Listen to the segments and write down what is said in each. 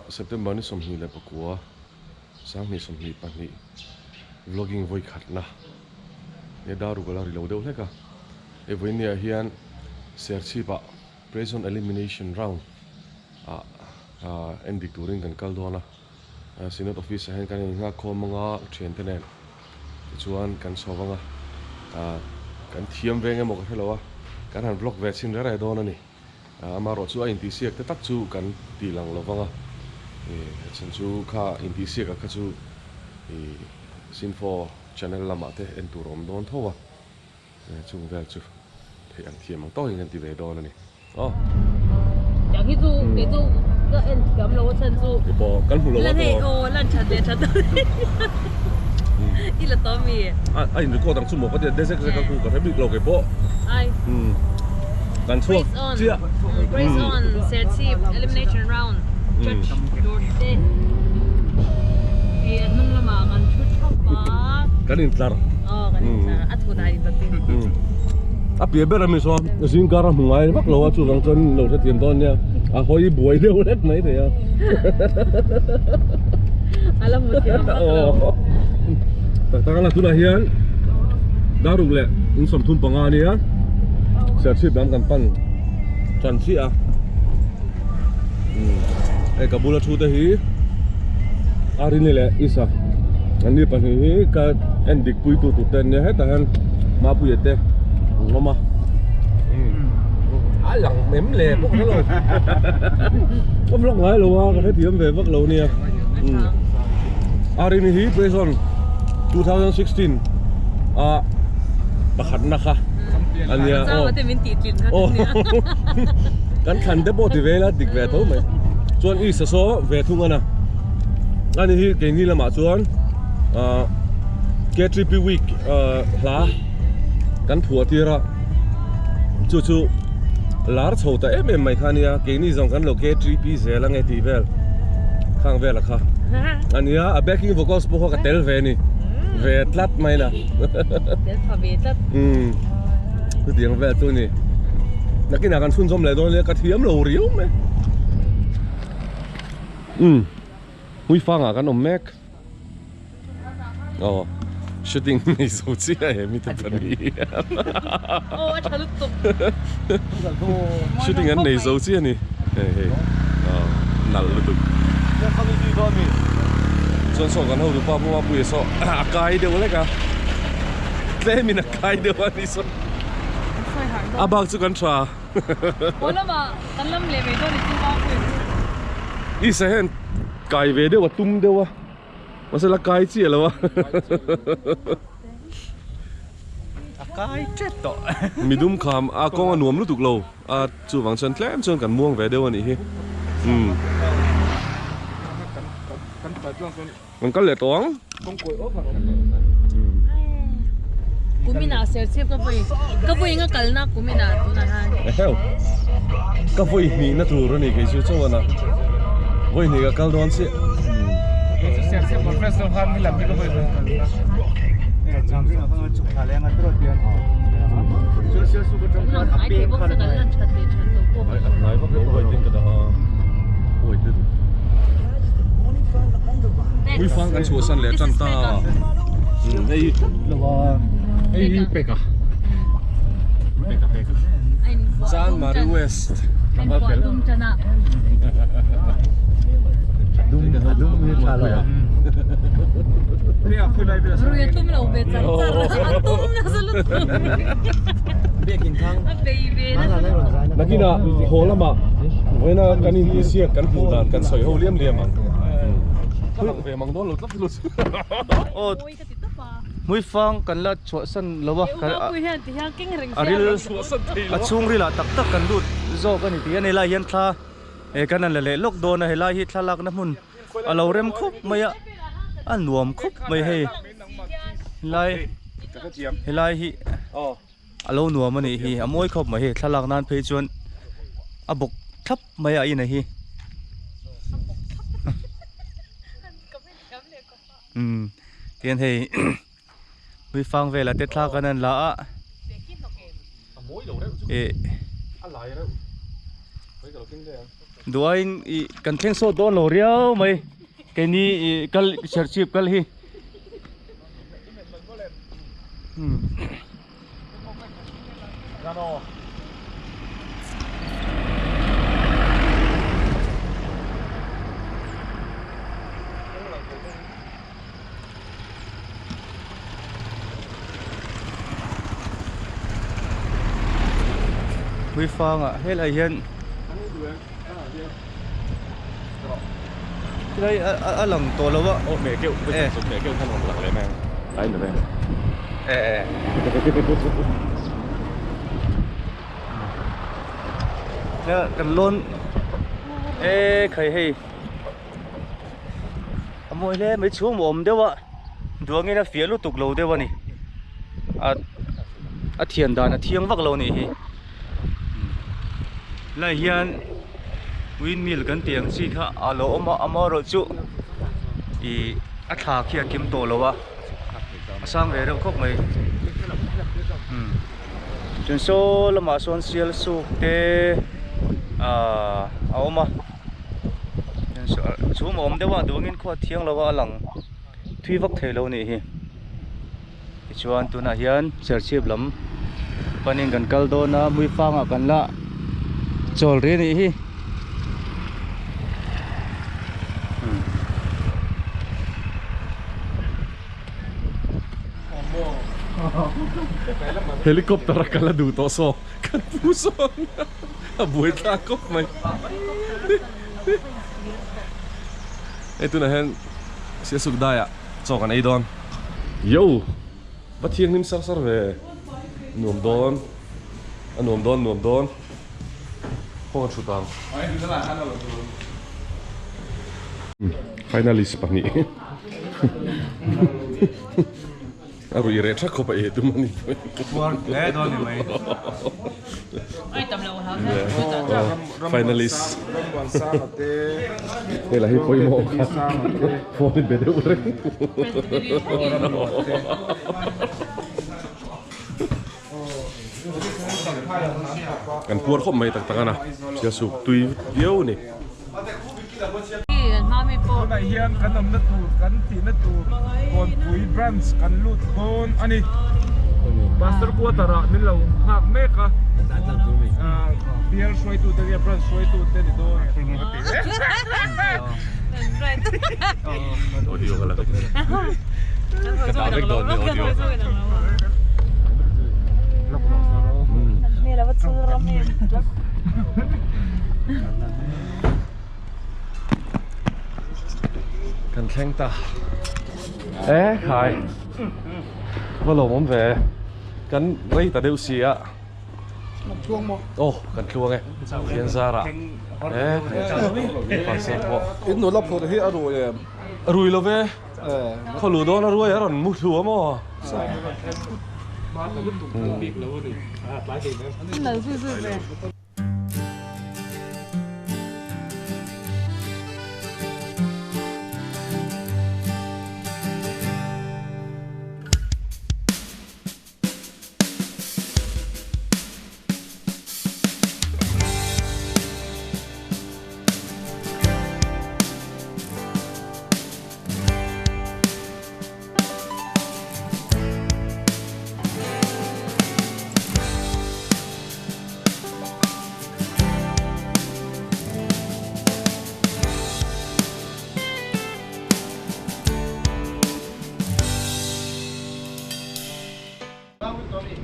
September ni 29 2022 vlogging vawi khatna he dar uk a la ri lo deuh hlek a hei vawinia hian Serchhip ah Prison Elimination Round ah en dik turin kan kal dawn a Synod Office ah hian kan in nghak khawm anga thiante nen tichuan kan chho vang a kan thiam veng emaw ka hrelo a kan han vlog ve chhin rere dawn a ni. Amaherawh chu a intihsiak te tak chu kan tih lang lo vang a, a chhan chu kha intihsiak ah kha chu Sinfo channel lamah te en tur a awm dawn tho a, chung vel chu theih ang thiam ang tawkin kan ti ve dawn a ni. Aw. Tiang hi chu kei chu ka en thiam lo a chhan chu. Pawh kan hmu lo a tawh. Aw lan that leh that i la tawh mi. A in record ang chu maw ka tia de zek zek a ku ka hre bik lo kei pawh. Ai. Kan chhuak chiah. Praise on Serchhip elimination round church tur te hei a hnung lamah kan thu thap a. Kan intlar. Aw kan intlar a thu dan in tawtin. A piah ber ami saw zingkar a hmu ngai vak lo a chuvang chuan lo hrethiam dawn nia a hawi buai deuh hlek mai thei a. A la hmu thiam vak lo. Tak tak a la tunah hian daruk leh in 35 a nia Serchhip lam kan pan tan chiah a hei ka bula thu te hi Arini leh Isa an ni pahnih hi ka en dik pui tu tur te an nia hetah hian Mapuia te an awm a a lang em le pawh ka hrelo ka vlog ngai lo a ka hrethiam ve vak lo nia Arini hi prison 2016 a pakhatna kha ania aw aw kan thlan te pawh ti ve ila dik ve tho mai chuan i sasaw ve thung ana ani hi keini lamah chuan ah K3P week ah hla kan phuah tir a chu chu lar chho ta em em mai kha ania keini zawng kan lo K3P zel ange tih vel khang vela kha ania a backing vocals pawh kha ka tel ve ani ve tlat mai la tel pha ve tlat umm chutiang vel chu ni nakinah kan chhunzawm leh dawn nia ka thiam lo riau mai umm hmuifangah kan awm mek aw shooting nei zo chiah he mite pahnih aw a tha lutuk shooting an nei zo chiah a ni hei hei aw nalh lutuk chuan saw kan hotu pa pawh a puia saw a kai deuh lek a tlemin a kai deuh a ni saw a bak chu kan tha aw lamah kan lam leh mai dawn i chu ba pui i sahen kai ve deuh a tum deuh a mahse la kai chiah lo a a kai tep tawh midum kham a kawng a nuam lutuk lo a chuvang chuan tlem chuan kan muang ve deuh a nih hi umm kan kal leh tawh ang Kumina Serchhip ka vawi ka vawi nga kalna kumina tunah hian Eheu ka vawi hnih na tur a ni kei chu chuan a vawi hnih ka kal dawn chiah Serchhip conference deuh khan hi lam hi ka vawi vawi kalna Hmuifang kan chhuahsan leh tan ta hei hei hi peka peka peka Chanmari West dum dum hi tha lo Nakinah haw lamah vawiina kan intihsiak kan hmuh dan kan sawi ho liam liam ang. Ka lang ve mang dawn lo tlat lut. Hmuifang kan la chhuahsan lo a, a ril a chhungril ah tak tak kan lut zawk a ni tih a ni. Helai hian thla kan han la leh lawk dawn a, helai hi thlalakna hmun a lo rem khup mai a a nuam khup mai hei helai helai hi a lo nuam a nih hi a mawi khawp mai hei thlalak nan phei chuan a bawk thlap mai a in a hi umm tihian hei Hmuifang velah te thla kan han la a eh Duaiin ih kan thleng sawt dawn lo riau mai keini ih kal Serchhip kal hi. Puifangah helai hian helai a lang tawh lo a aw hmeh keuh hmeh keuh khan a rawn lang leh mai ang a in ve e e kan lawn e khai hei. A mawi hle mai chhung a awm deuh a duangin a fiah lutuk lo deuh a ni a a thian dan a thiang vak lo a nih hi lai hian windmill kan tih ang chi kha a lo awm a amaherawh chu ih a thla khi a kim tawh lo a a sang ve reuh khawp mai chuan saw lamah sawn sial suk te ahh a awm a. Chhum a awm deuh a duangin khua thiang lo a a lang thui vak thei lo nih hi tichuan tunah hian Serchhip lam panin kan kal dawn a Hmuifangah kan la chawl rih a nih hi. Helicopter a kal a duh tawh saw kan pu sawn. A buai thlak khawp mai. Hei tunah hian Siasuk daiah chaw kan ei dawn. Yo! Va thianghlim sar sar ve. Nuam dawn. A nuam dawn nuam dawn. Khaw kan thut ang. Finalist pahnih. A ruih reh thak khawp a e tum a ni. Puar hle dawn ni mai. Finalist. Hei lah hi pawimawh kha phone in be deuh reng. Kan puar khawp mai tak tak a na. Sialsuk tui viau a ni. Tunah hian kan awmna tur kan tihna tur Kawnpui branch kan lut dawn a ni. Pastor quarter ah min lo nghak mek a. Bial hruaitu te nia branch hruaitu te ni dawn. Audio ka la vek. Ka dah vek dawn ni audio. Kan thleng ta e khai va lawm awm ve kan rei ta deuh si a aw kan tluang e thian zara e pastor pawh in nula phur hi a rui em a rui lo ve khaw lu dawn a ruai a rawn mu thlu a maw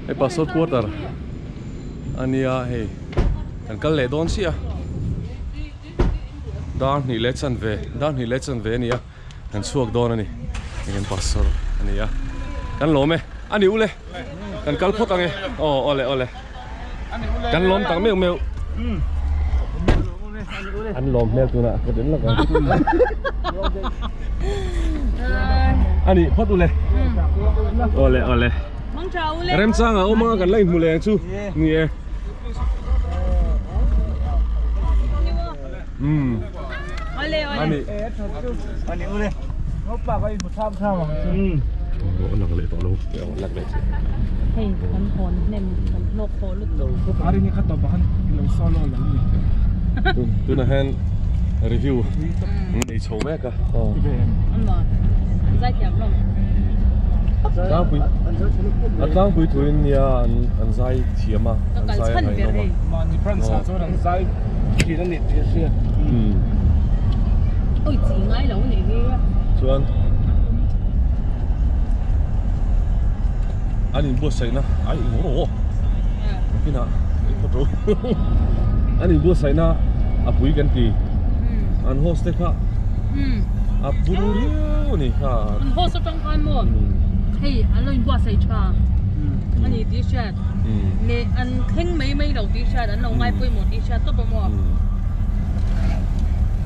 Hei pastor quarter a nia hei kan kal leh dawn chiah a dar hnih leh chanve dar hnih leh chanve a ni a. Kan chhuak dawn a ni, hei kan pastor a ni a, kan lawm e, a ni ule, kan kal phawt ang e, aw awle awle, kan lawm tak meuh meuh, an lawm hmel tunah ka den lak ang, a ni phawt ule, awle awle, remchanga awm anga kan la inhmu leh ang chu, ni e. Umm. Ani. Ani ule. Ngopa ka in tham tham ang chu. Aw lang leh tawh lo. Lak leh chu. Hei kan hawn hnem kan hlawk haw lutuk. Ari ni kha tawp ah khan ilo solo lo ni. Tunah hian review nei chho mek a. An zaithiam hlawm. Tlangpui a tlangpui thuin nia an zai thiam a. Ka kal chhan ber hei. Mahni branch ah chuan an zai thin a ni tih a hriat. Oi chi ngai lo nih hi. Chuan an inbuatsaihna ai eng rawh aw nakinah i photo an inbuatsaihna a pui kan ti an host te kha a pur riau a ni kha an host atang khan maw hei an lo inbuatsaih tha a ni tih hriat leh an thleng mai mai lo tih hriat an lo ngai pawimawh tih hriat tawp a maw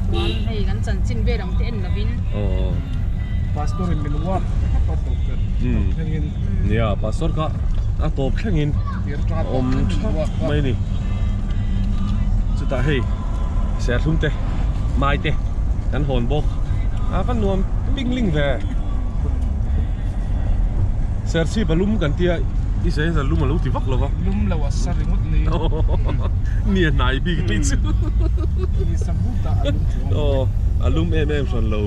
chuan hei kan chanchin vel ang te en lovin Pastor in min uap thlap a tawp thlengin nia pastor kha a tawp thlengin awm thap mai a ni chutah hei serthlum te mai te kan hawn bawk a va nuam ling ling ve serchhip a lum kan tia i sawi hian lum a lo ti vak lo va lum lo a sa ringawt ni ni a hnai bik ni chu ni sa but ah a lum chuang lo aw a lum em em hran lo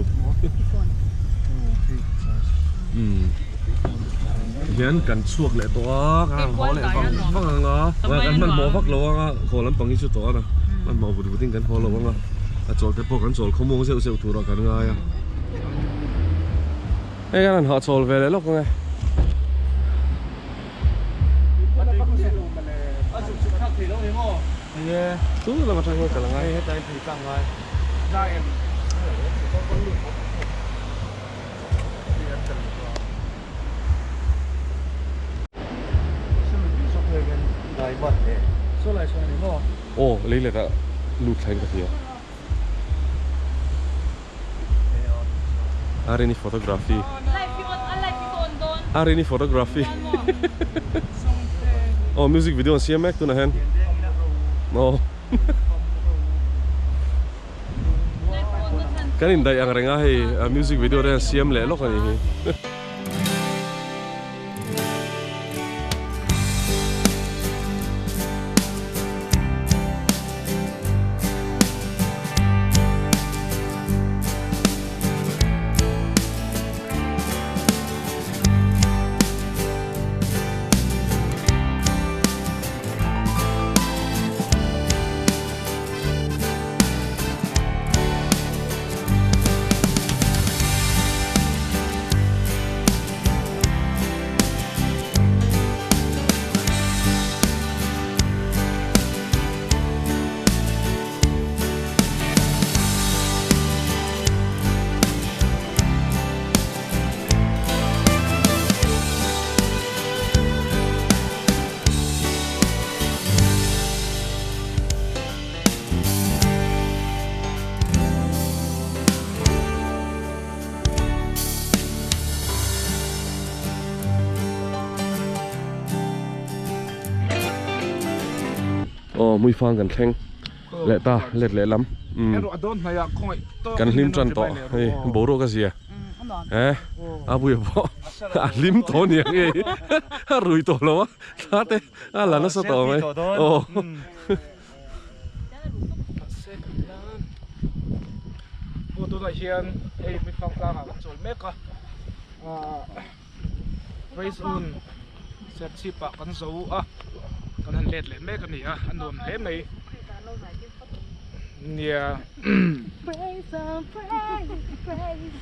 umm hian kan chhuak leh tawh a kan han haw leh vang vang ang a kan hmanhmawh vak lo ang a haw lampang hi chu tawh a na hmanhmawh vut vut in kan haw lo ang a a chawl te pawh kan chawl khawmuang zeuh zeuh turah kan ngai a hei kan han hahchawl ve leh lawk ang e. Chu lam atang hian kal a ngai. Aw lei let ah lut thlain ka hria. Arini photography Arini photography Aw music video an siam mek tunah hian Aw Kan indaih ang reng a hei music video te an siam leh lawk a nih hi. Aw hmuifang kan thleng leh ta let leh lam umm kan hlim tan tawh hei boruak a zia he a buia pawh a hlim tawh ania ngei a rui tawh lo a thla te a la nasa tawh mai aw. Aw tunah hian hei hmuifang tlangah kan chawl mek a Praise on Serchhip ah kan zo a kan han let leh mek a ni a a nuam hle mai nia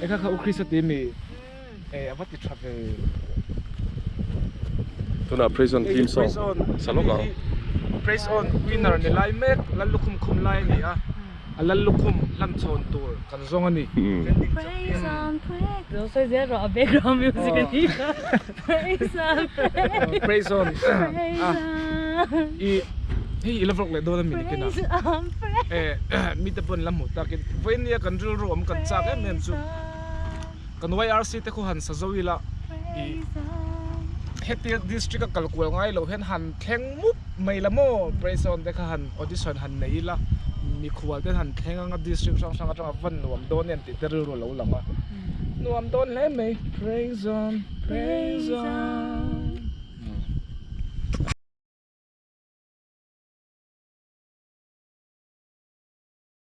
e kha kha u Krista ti mi e a va ti tha ve Tunah Praise on theme song sa lawk ang. Praise on winner ni lai mek Lallukhum khum lai a ni a. A lal lukhum hlan chhawn tur kan zawng a ni. Praise on praise Lo sawi zel rawh a background music a ni kha Praise on praise Praise on Praise on I hei i la vlog leh dawn a mi nikin a Praise on praise Eh mi te pawn la hmu takin vawinia kan rilru awm kan chak em em chu kan YRC te khu han sa zo ila i hetia district a kal kual ngai loh hian han thleng mup mai la maw praise on te kha han audition han nei ila mikhual te han thleng anga district hrang hrang atanga van nuam dawn em tih te rilru a lo lang a nuam dawn hle mai praise on praise on.